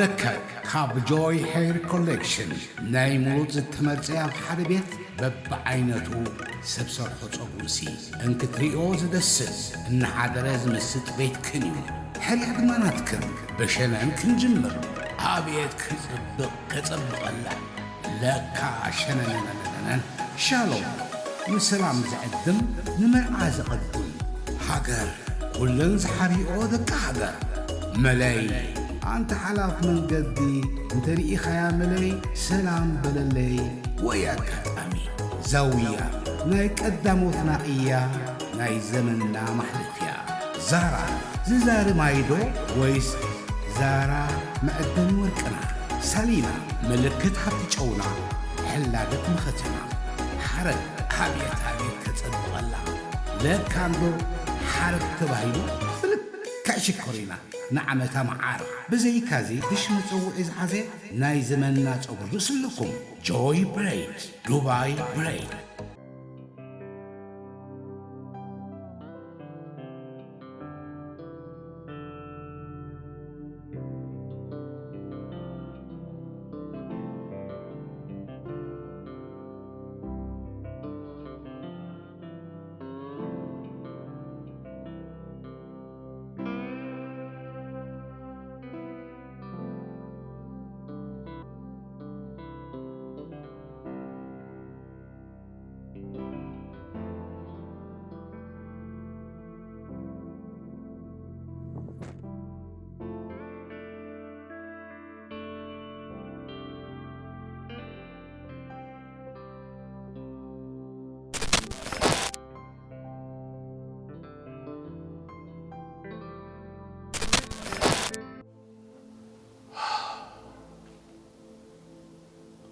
ርከብ ካብ ጆይ ሄር ኮሌክሽን ናይ ምሩፅ ዝተመርፀ ኣብ ሓደ ቤት በብዓይነቱ ሰብ ሰርሖ ፀጉርሲ እንክትሪኦ ዝደስስ እናሓደረ ዝምስጥ ቤትክን እዩ። ሕርያ ድማ ናትክን። ብሸነን ክንጅምር። ኣቤት ክፅብቕ ከፀብቐላ ለካ ሸነነነነነን። ሻሎም ንሰላም ዝዕድም ንመርዓ ዘቐድም ሃገር ኩለን ዝሓርይኦ ደቂ ሃገር መለይ ኣንተ ሓላፍ መንገዲ እንተ ርኢኻያ መለይ ሰላም በለለይ ወይ ኣጋጣሚ ዛውያ ናይ ቀዳሞትና እያ ናይ ዘመንና ማሕለፍያ ዛራ ዝዛሪ ማይዶ ወይስ ዛራ መዕደኒ ወርቅና ሳሊና ምልክት ሃብቲ ጨውና ሕላገት መኸተና ሓረግ ኣብየት ኣብየት ከጸብቐላ ለካ እንዶ ሓረግ ተባሂሉ ብልክዕ ሽኮሪና ንዓመታ መዓር ብዘይካዚ ድሽ መጸውዒ ዝሓዘ ናይ ዘመንና ጸጉሪ ርእሲ ኣለኩም ጆይ ብሬድ ዱባይ ብሬድ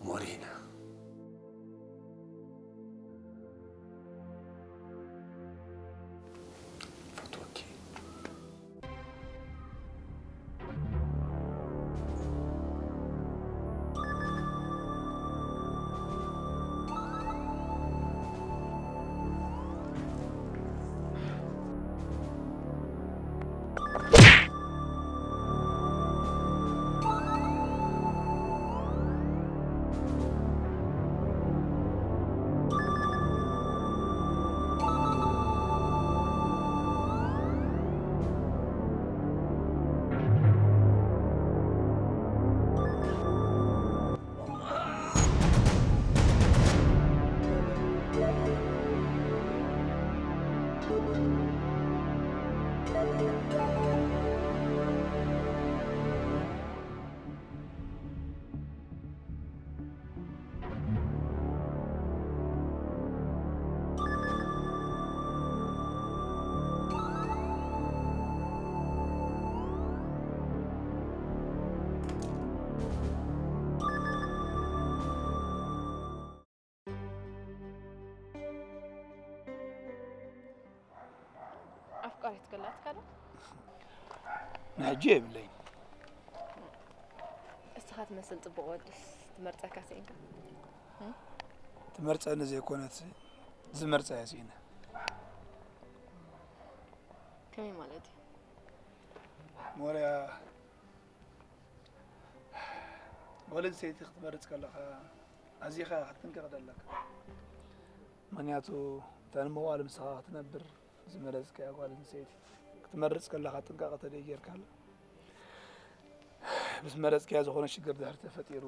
ሞሪና ፈትወኪ። ኣፍቃሪት ከላትካ ዶ? ንሕጂ የብለይን። እስኻ ትመስል ጽቡቕ ወድስ ትመርጸካ ስኢንካ? ትመርጸኒ ዘይኮነት ዝመርጻ እየ ስኢነ። ከመይ ማለት እዩ? ሞርያ ጓል ኣንስተይቲ ክትመርጽ ከለኻ ኣዚኻ ክትጥንቀቕ ኣለካ። ምኽንያቱ እታ ንመዋእሉ ምሳኻ ክትነብር ዝመረጽካያ ጓል ኣንስተይቲ ክትመርጽ ከለኻ ጥንቃቐ ተደይ ጌርካላ ምስ መረጽካያ ዝኾነ ሽግር ድሕሪ ተፈጢሩ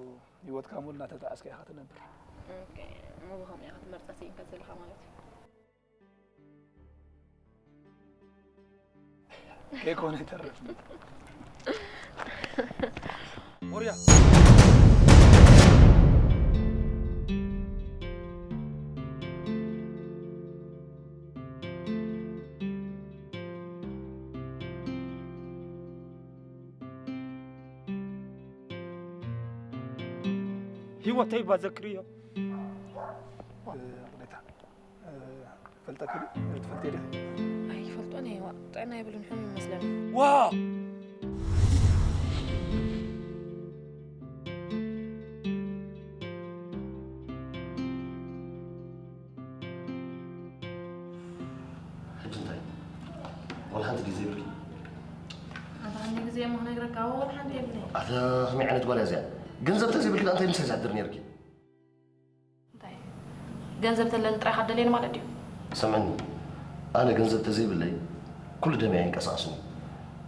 ህይወትካ ሙሉ እናተጣዕስካ ኢኻ ትነብር። ኦኬ፣ እሞ ብኸምኡ ኢኻ ክትመርጻ ስኢንካ ዘለኻ ማለት እዩ። ከይኮነ ይተርፍ። ሞርያ። ህይወተይ ባዘክርዮ። እ፣ ቅሬታ። እ፣ ፈልጠኪ ዶ? ትፈልጥዮ ዲኺ? ኣይፈልጦን እየ። ዋእ፣ ጥዕና የብሉን፣ ሕሙም ይመስለኒ። ዋ! ሕጂ እንታይ? ዋላ ሓንቲ ግዜ ዘይብልኪ? ኣታ ግዜ እሞ ክነግረካ፣ ወላ ሓንቲ የብለይ። ኣታ ከመይ ዓይነት ጓል እያ እዚኣ? ገንዘብ ተዘይብልኪ እንታይ ምሳይ ዝሕድር ነይርኪ? እንታይ? ገንዘብ ተለኒ ጥራይ ካደልየኒ ማለት ድዩ? ስምዕኒ፣ ኣነ ገንዘብ ተዘይብለይ ኩሉ ደመይ ኣይንቀሳቐስን እዩ።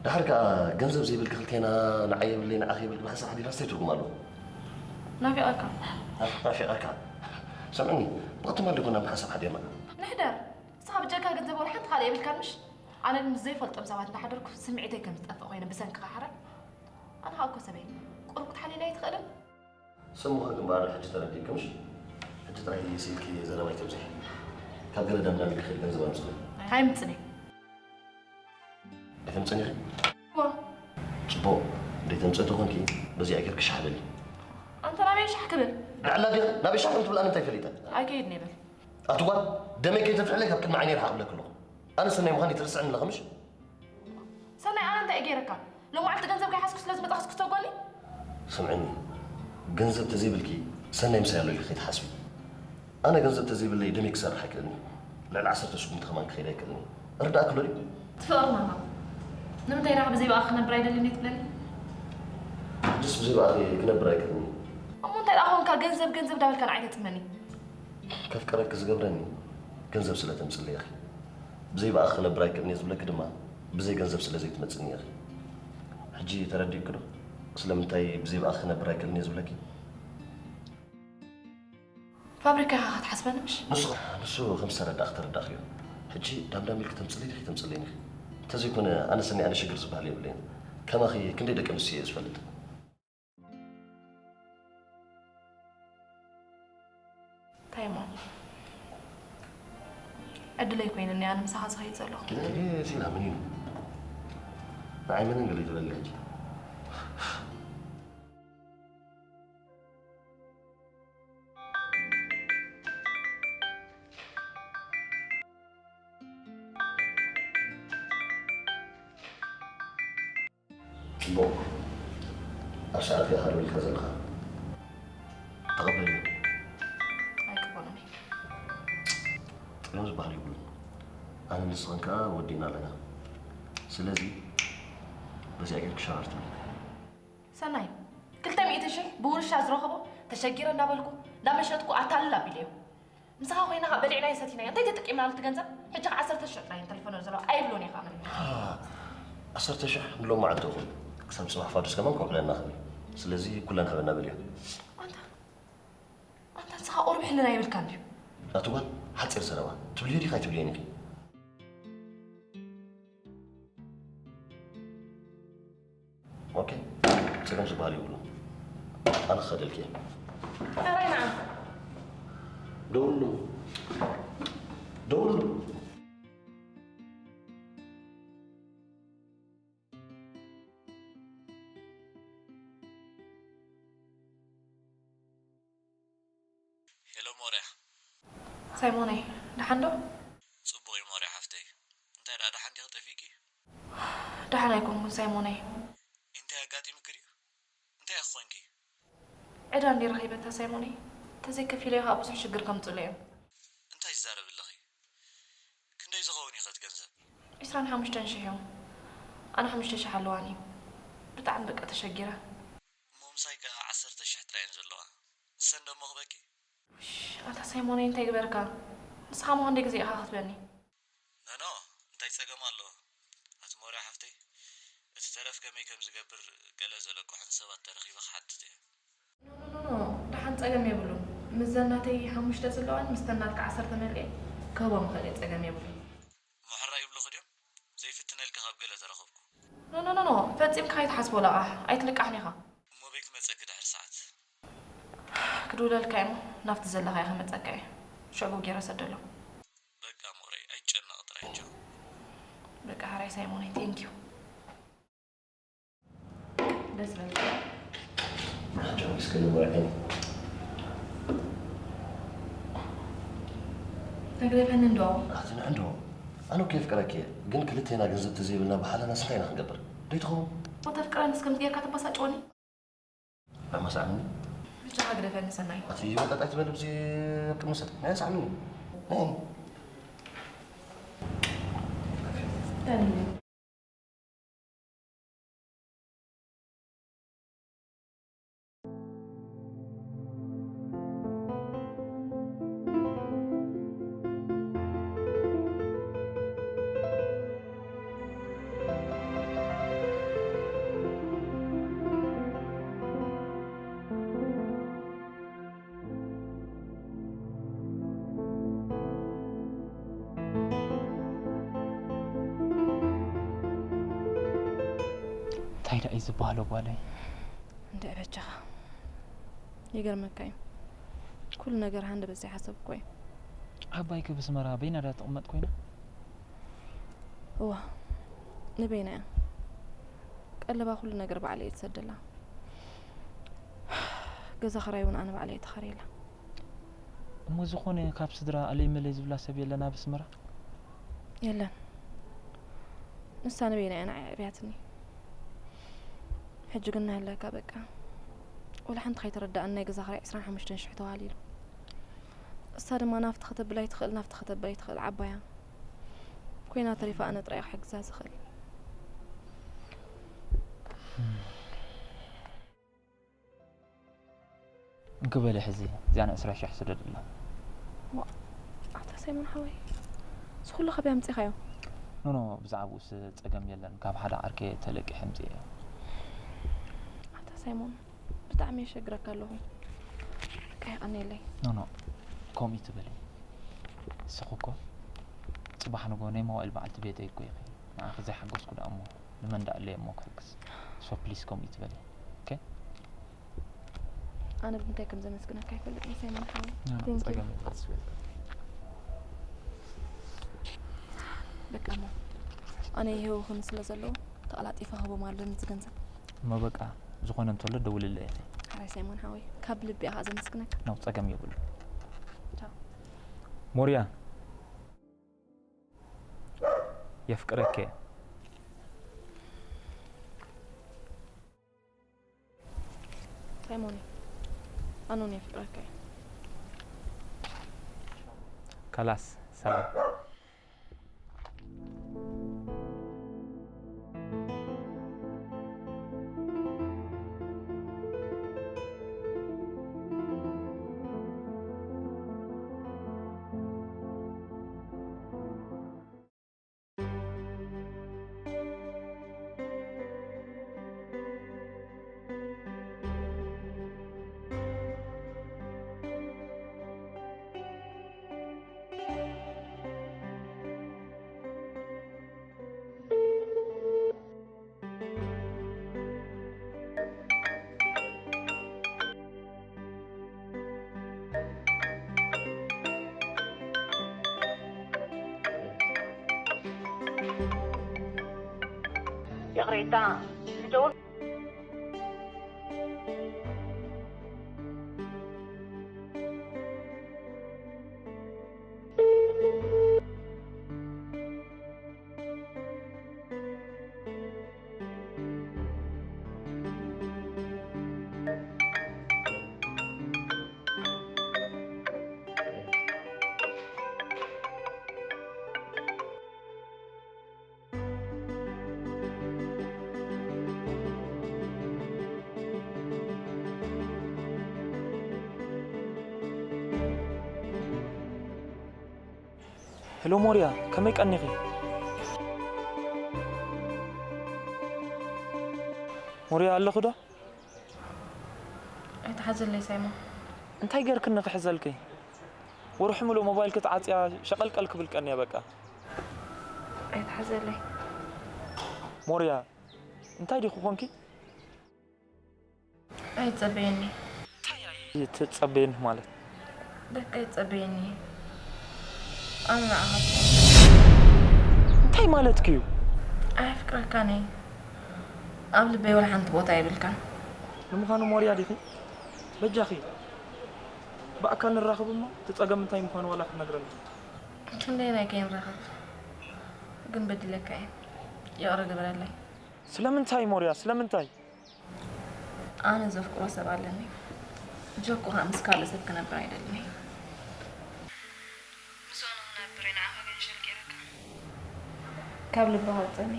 ደሓር ከኣ ገንዘብ ዘይብልኪ ክልቴና ንዓይ የብለይ ንዓኺ የብልኪ ብሓሳብ ሓዲርና እንታይ ትርጉም ኣለዎ? ናፊቐካ። ናፍ-፣ ናፊቐካ። ስምዕኒ፣ ብቕትማ ዲኹና ብሓሳብ ሓዲርና። ንሕደር። ንስኻ ብጀካ ገንዘብ ወላ ሓንቲ ካልእ የብልካን ምሽ? ኣነ ግን ምስ ዘይፈልጦም ሰባት እንዳሓደርኩ ስምዒተይ ከም ዝጠፍእ ኮይነ ብሰንክኻ ሓራይ። ኣነ ኸኣ እኮ ሰበይ ቁሩብ ክትሓልየለይ ኣይትኽእልን? ስምኻ ግንባር ሕጂ ተረዲእኪ ምሽ? ሕጂ ጥራይ ስኢልኪ ዘረባ ኣይተብዝሒ። ካብ ገለ ዳምዳም ኢልኪ ኺዲ ገንዘብ ኣምፅእለይ። ኣይምፅእን እየ። ኣይተምፅእን ኢኺ? እወ። ፅቡቕ፣ ዘይተምፅኢ ተኾንኪ በዚኣ ጌርኪ ሻሕ በሊ። ኣንታ ናበይ ሻሕ ክብል? ንዓላ ዲኺ ናበይ ሻሕ ከም ትብል ኣነ እንታይ ፈሊጠ? ኣይከይድን እየ በል። ኣቲ ጓል፣ ደመይ ከይተፍልሕለይ ካብ ቅድሚ ዓይነይ ርሓቕ እብለኪ ኣለኹ። ኣነ ሰናይ ምዃነይ ትርስዕኒ ኣለኺ ምሽ? ሰናይ፣ ኣነ እንታይ እየ ገይረካ? ሎማዓልቲ ገንዘብ ከይሓዝኩ ስለ ዝመጻኹስ ክትሰጎኒ? ስምዕኒ፣ ገንዘብ ተዘይብልኪ ሰናይ ምሳይ ኣሎ ኢልኪ ከይትሓስቢ። ኣነ ገንዘብ ተዘይብለይ ደመይ ክሰርሕ ኣይክእልን። ልዕሊ ዓሰርተ ስጉምቲ ከማን ክኸይድ ኣይክእልን። እርዳእኪ ኣሎ ድዩ? ትፍቕርና እኻ። ንምንታይ ደኣ ብዘይ ብኣኺ ክነብር ኣይደልን እየ ትብለኒ? ሕጅስ ብዘይ ብኣኺ ክነብር ኣይክእልን እየ። እሞ እንታይ ደኣ ኮንካ ገንዘብ ገንዘብ እንዳበልካ ንዓይ ተጽመኒ? ከፍቅረኪ ዝገብረኒ ገንዘብ ስለ ተምጽእለይ ኢኺ። ብዘይ ብኣኺ ክነብር ኣይክእልን እየ ዝብለኪ ድማ ብዘይ ገንዘብ ስለ ዘይትመጽእኒ ኢኺ። ሕጂ ተረዲእኪ ዶ? ስለምንታይ ብዘይ ብኣኺ ክነብር ኣይክእልን እየ ዝብለኪ? ፋብሪካ ኢኻ ክትሓስበኒ ምሽ? ንሱ፣ ንሱ ከም ዝተረዳእኺ ተረዳእኽዮ። ሕጂ ዳምዳም ኢልኪ ተምጽእለይ ዲኺ ተምጽእለይን ኢኺ። እንተዘይኮነ ኣነ ሰኒ ኣነ ሽግር ዝበሃል የብለይን። ከማኺ ክንደይ ደቂ ኣንስትዮ እየ ዝፈልጥ። እንታይ እሞ? ዕድለይ ኮይኑኒ ኣነ ምሳኻ ዝኸይድ ዘለኹ። እዚ ኢላ መን እዩ? ንዓይ መንን ገለ ትበሊ ሕጂ? ጽቡቕ። ኣብ ሰዓት ኢኻ ደው ኢልካ ዘለኻ። ተቐበልዮ። ኣይቅበሎን እየ። ጸገም ዝበሃል የብሉን። ኣነ ንስኽን ከኣ ወዲእና ኣለና። ስለዚ በዚኣ ጌርኪ ሸራርትኒ። ሰናይ፣ ክልተ ሚእቲ ሽሕ ብውርሻ ዝረኸቦ ተሸጊረ እንዳበልኩ እንዳመሸጥኩ ኣታልል ኣቢለዮ። ምሳኻ ኮይና ኸኣ በሊዕናዮ ሰቲናዮ። እንታይ ተጠቂምናሉ እቲ ገንዘብ? ሕጂ ኸዓ ዓሰርተ ሽሕ ጥራይ እየን ተሪፈንኦ ዘለዋ። ኣይብሎን እየ ኸዓ መሊሱ። ዓሰርተ ሽሕ ንሎሚ መዓልቲ እኹል። ክሳብ ጽባሕ ፋዱስ ከማን ከውዕለና ኽእል እዩ። ስለዚ ኩለን ሃበና በልዮ። ኣንታ፣ ኣንታ ንስኻ ቁሩብ ሕልና የብልካን ድዩ? ኣቲ ጓል፣ ሓጺር ዘረባ። ትብልዮ ዲኺ ኣይትብልዮን ኢኺ? ኦኬ፣ ጸገም ዝበሃል የብሉን። ኣነ ክኸደልኪ እየ። ሕራይ ንዓ። ደውሉ። ደውሉ። ሄሎ ሞርያ። ሳይሞነይ፣ ደሓን ዶ? ጽቡቕ እዩ ሞርያ ሓፍተይ። እንታይ ደኣ ደሓን ዲኺ ጠፊእኪ? ደሓን ኣይኮንኩን ሳይሞነይ። እንታይ ኣጋጢሙኪ ድዩ? እንታይ ኢኺ ኮንኪ? ዕዳ እንድየ ረኺበታ ሳይሞነይ። እንተዘይከፊለዮ ኸኣ ብዙሕ ሽግር ከምጽኡለይ እዮም። እንታይ ትዛረቢ ኣለኺ? ክንደይ ዝኸውን እዩ ኸ እቲ ገንዘብ? ዕስራን ሓሙሽተን ሽሕ እዮም። ኣነ ሓሙሽተ ሽሕ ኣለዋኒ። ብጣዕሚ በቃ ተሸጊረ። እሞ ምሳይ ከኣ ዓሰርተ ሽሕ ጥራይ እየን ዘለዋ። ንሰን ደሞ ክበኪ? ውሽ፣ ኣታ ሳይሞነይ እንታይ ግበርካ? ንስኻ እሞ ክንደይ ግዜ ኢኻ ክትበኒ? ኖኖ፣ እንታይ ጸገም ኣለዎ? ኣቲ ሞርያ ሓፍተይ፣ እቲ ተረፍ ከመይ ከም ዝገብር ገለ ዘለቅሑኒ ሰባት ተረኺበ ክሓትት እየ። ኖኖኖኖ፣ ደሓን ጸገም የብሉን። ምስዘን ናተይ ሓሙሽተ ዘለዋን ምስተን ናትካ ዓሰርተ መሊኤ ክህቦም እኽእል እየ፣ ጸገም የብሉን። እሞ ሕራይ ይብሉኺ ድዮም? ዘይፍትነልኪ ካብ ገለ ተረኸብኩ። ኖኖኖኖ፣ ፈጺምካ ኣይትሓስቦ ለቓሕ፣ ኣይትልቃሕን ኢኻ። እሞ በይ ክመጸኪ ድሕሪ ሰዓት? ክድውለልካ እየ እሞ ናብቲ ዘለኻዮ ክመጸካ እየ። ሽዑ ብኡ ገይረ ሰደሎም። በቃ ሞረይ፣ ኣይትጨነቒ ጥራይ እንጂ። በቃ ሕራይ ሳይሞነይ፣ ቴንኪዩ። ደስ በል። ኣጆኺ እስከ ንመርዐኒ። ተግደፈኒ እንዶ። ኣቲ ንዕንዶ። ኣነ እኮ የፍቅረኪ እየ፣ ግን ክልቴና ገንዘብ ተዘይብልና ብሓላናስ እንታይ ኢና ክንገብር? ደይትኸውን? እሞ ተፍቅረንስ ከምዚ ጌርካ ተባሳጭወኒ? ኣማሳዕኒ። ብቻ ግደፈኒ ሰናይ። ኣቲ ወጣጣይ ትበል ብዚ ኣብ ቅድሚ ሰብ። ናይ ኣሳዕኒ። ናይ። ተኒ። እንታይ ደኣ እዩ ዝበሃሎ ጓለይ? እንድዒ በጃኻ። ይገርመካ እዩ። ኩሉ ነገር ሃንደበት ዘይሓሰብኩዎ እዩ። ዓባይ ክብ ኣስመራ በይና ድያ ትቕመጥ ኮይና? እዋ፣ ንበይና እያ። ቀለባ ኩሉ ነገር ባዕለይ እየ ዝሰደላ። ገዛ ኽራይ እውን ኣነ ባዕለይ እየ ተኻርየላ። እሞ ዝኾነ ካብ ስድራ ኣለይ መለይ ዝብላ ሰብ የለን ኣብ ኣስመራ? የለን። ንሳ ንበይና እያ ንዓይ ኣዕብያትኒ። ሕጂ ግን ናህለካ በቃ። ወላ ሓንቲ ከይተረዳእኒ ናይ ገዛ ኽራይ ዕስራን ሓሙሽተን ሽሕ ተባሂሉ። እሳ ድማ ናብቲ ከተብላ ይትኽእል ናብቲ ከተብላ ይትኽእል ዓባያ ኮይና ተሪፋ ኣነ ጥራይ ክሕግዛ ዝኽእል። እንኪ በሊ ሕዚ እዚኣን ዕስራ ሽሕ ስደድላ። ኣታ ሳይሞን ሓወይ፣ እዚ ኩሉ ካበይ ኣምጺኻዮ? ኖኖ፣ ብዛዕባኡስ ጸገም የለን፣ ካብ ሓደ ዓርከይ ተለቂሐ ኣምጺኤዮ። ኣታ ሳይሞን፣ ብጣዕሚ የሸግረካ ኣለኹ። በቃ የቐንየለይ። ኖኖ፣ ከምኡ ትበሊ። ንስኺ እኮ ጽባሕ ንግሆ ናይ መዋእል በዓልቲ ቤተይ እኮ ኢኺ። ንዓኺ ዘይሓገዝኩ ደኣ እሞ ንመን ደኣ ኣለየ እሞ ክሕግዝ? So please ከምኡ ትበሊ። ኦኬ? ኣነ ብምንታይ ከም ዘመስግነካ ኣይፈልጥን ሳይሞን ሓወይ። Thank you። ጸገም የለን። በቃ እሞ ኣነ ይህውኽን ስለ ዘለዉ ተቐላጢፈ ክህቦም ኣለኒ እዚ ገንዘብ። እሞ በቃ ዝኾነ እንተሎ ደውልለይ ኢኺ። ሓራይ ሳይሞን ሓወይ ካብ ልቢ እየ ከዓ ዘመስግነካ። ነው ጸገም የብሉ። ቻው። ሞርያ የፍቅረኪ እየ። ሳይሞን ኣነ እውን የፍቅረካ እየ። ካላስ ሰላም። ይቕሬታ፣ ዝደወል ሄሎ ሞርያ፣ ከመይ ቀኒኺ? ሞርያ ኣለኺ ዶ? ኣይትሓዘለይ ሳይሞን። እንታይ ገርክኒ ክሕዘልኪ? ወርሒ ሙሉእ ሞባይል ክትዓጽያ ሸቐልቀል ክብል ቀንየ በቃ። ኣይትሓዘለይ። ሞርያ፣ እንታይ ዲኺ ኮንኪ? ኣይትጸበየኒ። እንታይ ትጸበየኒ ማለት? በቃ ኣይትጸበየኒ። ኣነ ንዓኻ እንታይ ማለትኪ እዩ? ኣየፍቅረካን እየ። ኣብ ልበይ ወላ ሓንቲ ቦታ የብልካን። ንምዃኑ ሞርያ ዲኺ? በጃኺ ብኣካል ንራኸብ እሞ እቲ ጸገም እንታይ ምዃኑ ዋላ ክትነግረኒ። ክንደየናይ ከይንራኸብ ግን በዲለካ እየ። ይቕረ ግበረለይ። ስለምንታይ ሞርያ? ስለምንታይ? ኣነ ዘፍቅሮ ሰብ ኣለኒ። ጆኮ ከዓ ምስ ካልእ ሰብ ክነብር ኣይደልን እየ። ምስኡ ንክነብር እየ ንዓኻ ገንሸል ገይረካ። ካብ ልብኻ ውፀኒ።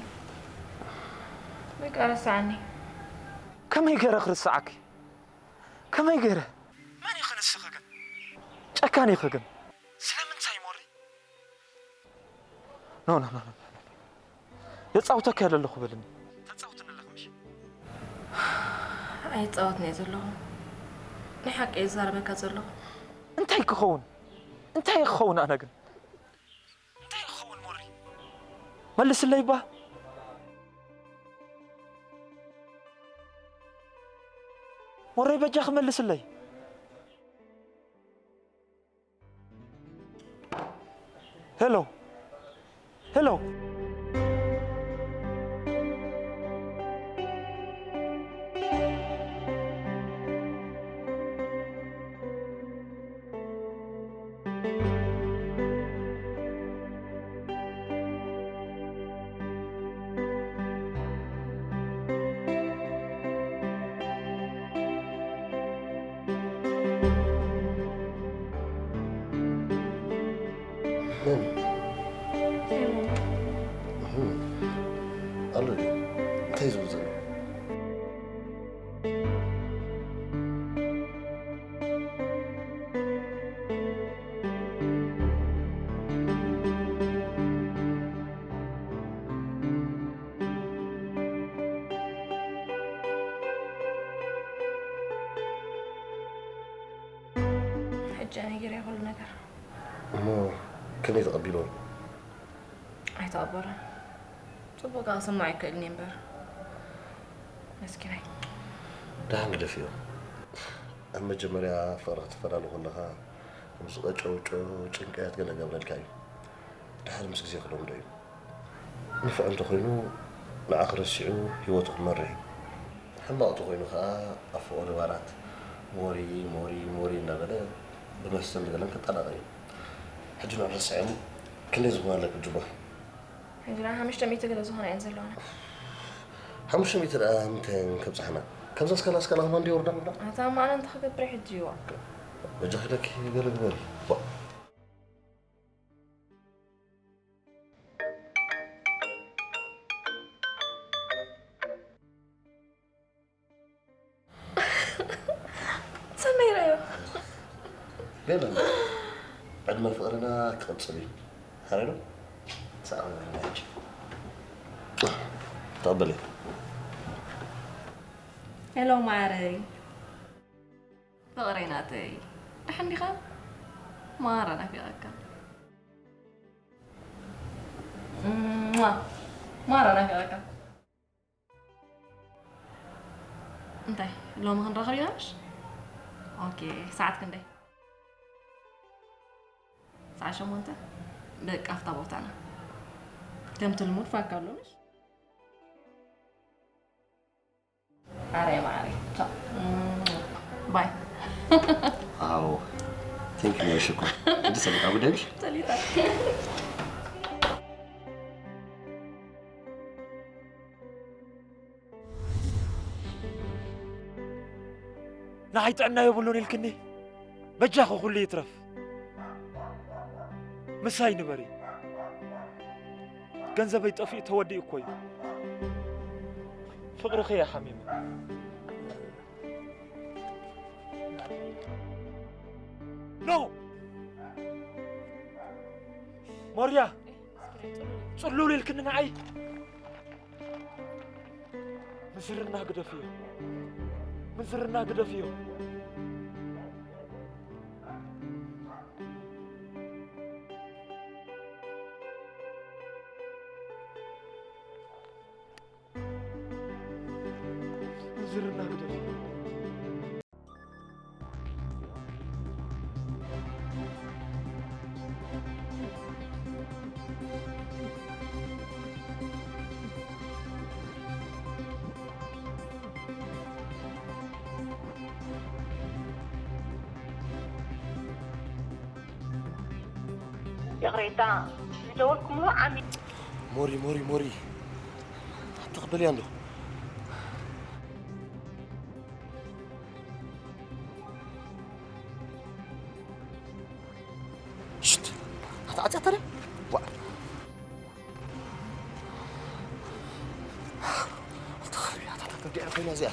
በቃ ረስዓኒ። ከመይ ገይረ ክርስዓኪ? ከመይ ገይረ? መን ኢኺ ንስኺ ግን? ጨካን ኢኺ ግን። ስለምንታይ ሞሪ? ኖ ኖ ኖ ኖ። የጻውተካ ያለ ኣለኹ በልኒ። ተጻውትን ኣለኹ ምሽ? ኣይጻወትን እየ ዘለኹ። ናይ ሓቂ እየ ዝዛረበካ ዘለኹ። እንታይ ክኸውን? እንታይ ክኸውን ኣነ ግን? እንታይ ክኸውን ሞሪ? መልስለይ ባ። ሞረይ በጃኺ መልስለይ። ሄሎ፣ ሄሎ። መን? ሳይሞን። እህ። ኣሎ ድዩ? እንታይ ዝብል ዘሎ? ሕጂ ነጊረዮ ኩሉ ነገር። እሞ ከመይ ተቐቢልዎ? ኣይተቐበሎን። ጽቡቕ ከኣ ክስምዖ ኣይክእልን እዩ እምበር። መስኪናይ። ደሓን ግደፍዮ። ኣብ መጀመርያ ፍቕሪ ክትፈላለ ከለኻ፣ ከምዚ ቀጨውጨው ጭንቀት ገለ ገብረልካ እዩ። ድሓር ምስ ግዜ ክለምዶ እዩ። ንፉዕ እንተኾይኑ ንዓኺ ረሲዑ ህይወቱ ክመርሕ እዩ። ሕማቕ እንተኾይኑ ከኣ ኣብ ፍቕሪ ባራት ሞሪ፣ ሞሪ፣ ሞሪ እናበለ ብመስተን ብገለን ክጠላቐ እዩ። ሕጂ ንዑ ረስዐ እሞ ክንደይ ዝኾና ኣለኪ ጁባ? ሕጂ ደኣ ሓሙሽተ ሚእቲ ገለ ዝኾና እየን ዘለዋና። ሓሙሽተ ሚእቲ ደኣ ምንታይ እየን ከብጽሓና? ካብዛ ስካላ ስካላ ከማን ድዩ ወርዳ ወርዳ? ኣታ ማነ እንታይ ክገብር ሕጂ ይዋ? በጃኺ ኢለኪ ገለ ግበሪ። ዋ። ሰመይ ራዮ። ቤላ፣ ዕድመ ፍቕርና ክቕጽል እዩ። ሓረዶ? ሰላም በልና ሕጂ። ተቐበለይ። ሄሎ ማረይ። ፍቕረይ ናተይ። ደሓን ዲኻ? ማራ ናፊቐካ። እሟ! ማራ ናፊቐካ። እንታይ፣ ሎሚ ክንራኸብ ኢና ምሽ? ኦኬ፣ ሰዓት ክንደይ? ሰዓት ሸሞንተ? በቃ፣ ኣብታ ቦታና። ከምቲ ልሙድ ፋካ ኣሎ ምሽ? ኣረ ማዕረ። ቻው። ባይ። ኣዎ። ቴንክ ዩ ሽኮር። እንጂ ሰሊጣ ጉዳይሽ? ሰሊጣ። ንዓይ ጥዕና የብሉን ኢልክኒ? በጃኺ ኩሉ ይትረፍ። ምሳይ ንበሪ። ገንዘበይ ጠፊኡ ተወዲኡ እኮ እዩ። ፍቕርኺ እየ ሓሚመ። ኖ! ሞርያ! ጽሉል ኢልክኒ ንዓይ! ምንዝርና ግደፍዮ። ምንዝርና ግደፍዮ። ምንዝርና ግደፍዮ። ይቕሬታ፣ ዝደወልኩምሉ ዓሚ- ሞሪ፣ ሞሪ፣ ሞሪ። ተቐበልያ እንዶ። ሽት! ኣታ ዓጽያ ተረ? ዋ! ኣታ ኸርያ፣ ኣታ ተከብዲ ኮይና እዚኣ።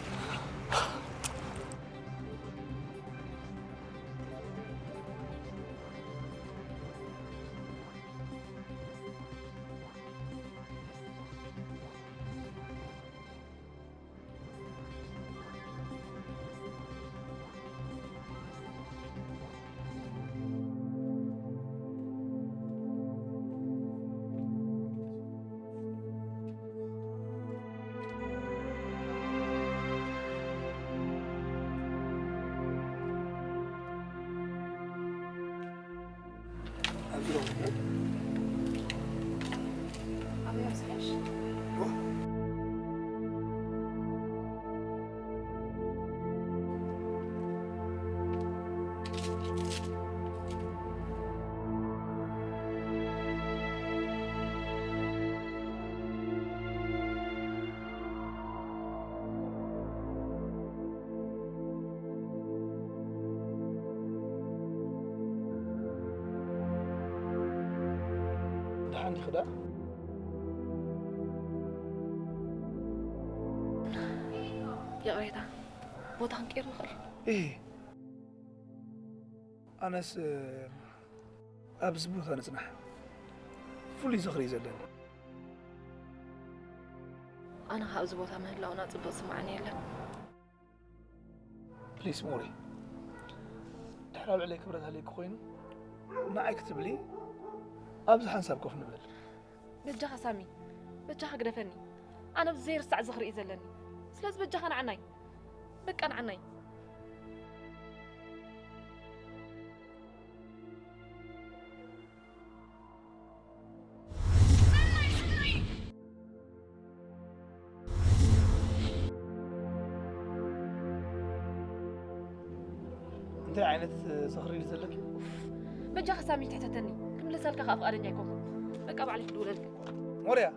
ሓንቲ ክዳ ይቕሬታ፣ ቦታ ክንቀይር ንኽእል? እህ ኣነስ ኣብዚ ቦታ ንጽናሕ። ፍሉይ ዝኽሪ እዩ ዘለኒ። ኣነ ካብ ኣብዚ ቦታ ምህላውና ጽቡቕ ስማዕኒ የለን። ፕሊስ ሞሪ፣ ድሕር ኣብ ልዕለይ ክብረት ሃልይኪ ኮይኑ ንዓይ ክትብሊ ኣብዚ ሓንሳብ ኮፍ ንበል። በጃኻ ሳሚ፣ በጃኻ ግደፈኒ። ኣነ ኣብዚ ዘይርሳዕ ዝኽሪ እዩ ዘለኒ። ስለዚ በጃኻ ንዓናይ፣ በቃ ንዓናይ። እንታይ ዓይነት ዝኽሪ እዩ ዘለኪ? በጃኻ ሳሚ ትሕተተኒ፣ ክምለሰልካ ከኣ ፍቓደኛ ኣይኮንኩን። በቃ ባዕለይ ክድውለልካ። ሞርያ